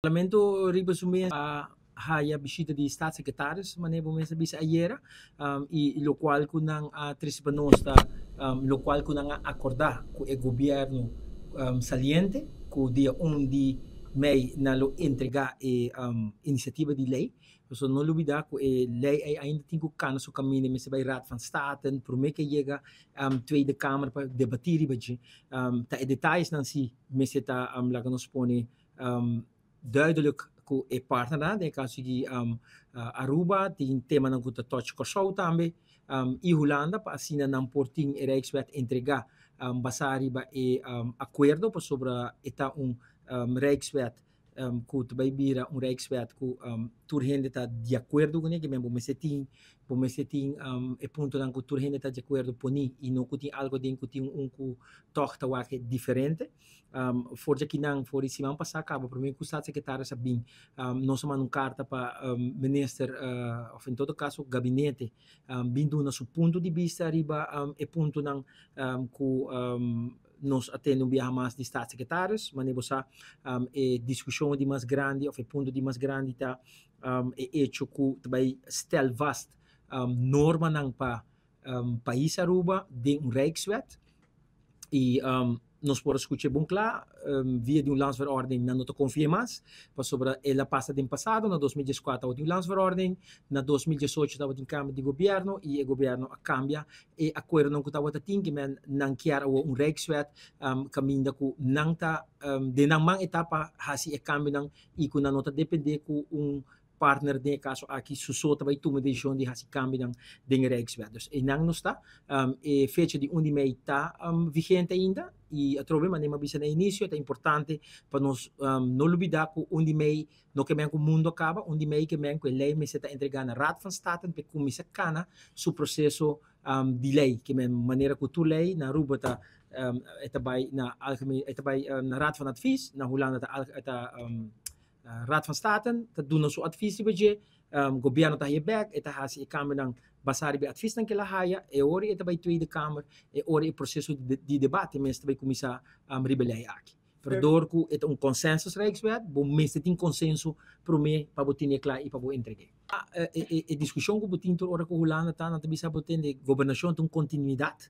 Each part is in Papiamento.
Parlamento riba su mes a haya bishita di staatssecretaris, manera bo mes a bisa ayera, y locual cu nan a trece pa nos ta locual cu nan a acorda cu e gobierno saliente, cu dia 1 di mei nan lo entrega e iniciativa di ley. Pasobra no lubida cu e ley ey ainda tin cu cana su caminda, mester bay Raad van State, prome cu e yega Tweede Kamer pa debati riba dje. Ta e detayesnan si mester ta laga nos pone duidelijk ku e partnernan, den e kaso di Aruba, tin temanan ku ta touch Kòrsou tambe i Hulanda, pa asina nan por tin e Rijkswet entregá basá riba e akuerdo, pasobra e ta un Rijkswet ku ta bai bira un Rijkswet ku tur hende ta di akuerdo kuné, ke men bo mester tin e puntonan ku tur hende ta di akuerdo poní i no ku tin algu aden ku tin un ku tòg ta wak diferente. For di akinan, for di siman pasá kaba, promé ku staatssecretaris a bin, nos a manda un karta pa minister, òf en todo kaso gabinete, bin duna su punto di bista riba e puntonan ku nos a tende un biaha mas di staatssecretaris. Manera bo sa, e diskushon di mas grandi òf e punto di mas grandi ta e echo ku ta bai stel vast normanan pa pais Aruba den un Rijkswet i nos por a skucha bon kla, via di un landsverordening nan no ta konfia mas, pasobra el a pasa den pasado. Na 2014 tabatin un landsverordening, na 2018 tabatin kambio di gobièrnu i e gobièrnu a kambia e akuerdonan ku tabata tin, ke men nan kier awor un Rijkswet kaminda ku nan ta den nan man e ta pa hasi e kambionan i ku nan no ta dependé ku un partner, den e kaso aki su so ta bai tuma desishon di hasi kambionan den e Rijkswet. Dus einan nos ta. E fecha di 1 di mei ta vigente ainda i atrobe, manera mi a bisa na inisio, ta importante pa nos no lubidá ku 1 di mei no ke men ku mundu a kaba. 1 di mei ke men ku e lei mester ta entregá na Raad van State pa kuminsá kana su proseso di lei, ke men manera ku tur lei na Aruba ta e ta bai na algemeen, e ta bai na Raad van Advies, na Hulanda ta Raad van State ta duna su advies riba dje, gobièrnu ta haya bèk, e ta hasi e kambionan basá riba e adviesnan ku el a haya, e ora e ta bai Tweede Kamer, e ora e proseso di debate mes ta bai kuminsá riba e lei aki. Pero dor ku e ta un consensus Rijkswet, bo mester tin konsenso promé pa bo tene kla i pa bo entreg'é. E diskushon ku bo tin tur ora ku Hulanda ta, nan ta bisa bo tende gobernashon ta un kontinuidat.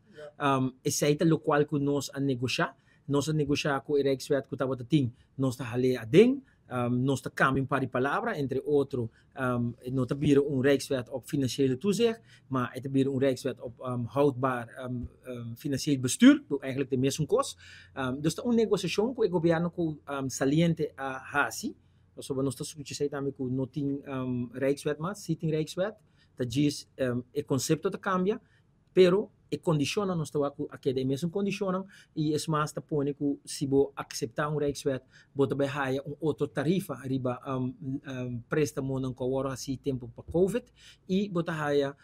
Esei ta lokual ku nos a negoshá. Nos a negoshá ku e Rijkswet ku tabata tin, nos ta hal'é aden, nos ta kambia un par di palabra, entre otro no ta bira un Rijkswet op financiële toezicht, ma e ta bira un Rijkswet op houdbaar financieel bestuur, ku eigenlijk ta e mesun kos. Dus ta un negosiashon ku e gobièrnu ku saliente a hasi, pasobra nos ta skucha esei tambe ku no tin Rijkswet mas. Si tin Rijkswet, ta djis e konsepto ta kambia, pero e kondishonnan nos ta wak ku a keda e mesun kondishonnan i es mas, ta pone ku si bo akseptá un Rijkswet, bo ta bai haya un otro tarifa riba préstamonan ku a wòrdu hasí tempu pa COVID i bo ta haya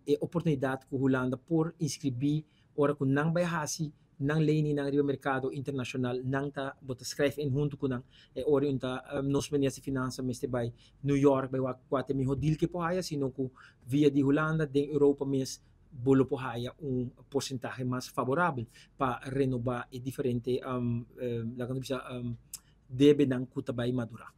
e oportunidat ku Hulanda por inskribí ora ku nan bai hasi nan leninan riba merkado internashonal, nan ta bo ta skrijf in huntu ku nan. E ora un ta nos minister di finansa mester bai New York bai wak kua ta e mihó deal ku e por haya, sino ku via di Hulanda den Europa mes bo lo por haya un porsentahe mas favorabel pa renobá e diferente, laga nos bisa, debenan ku ta bai madurá.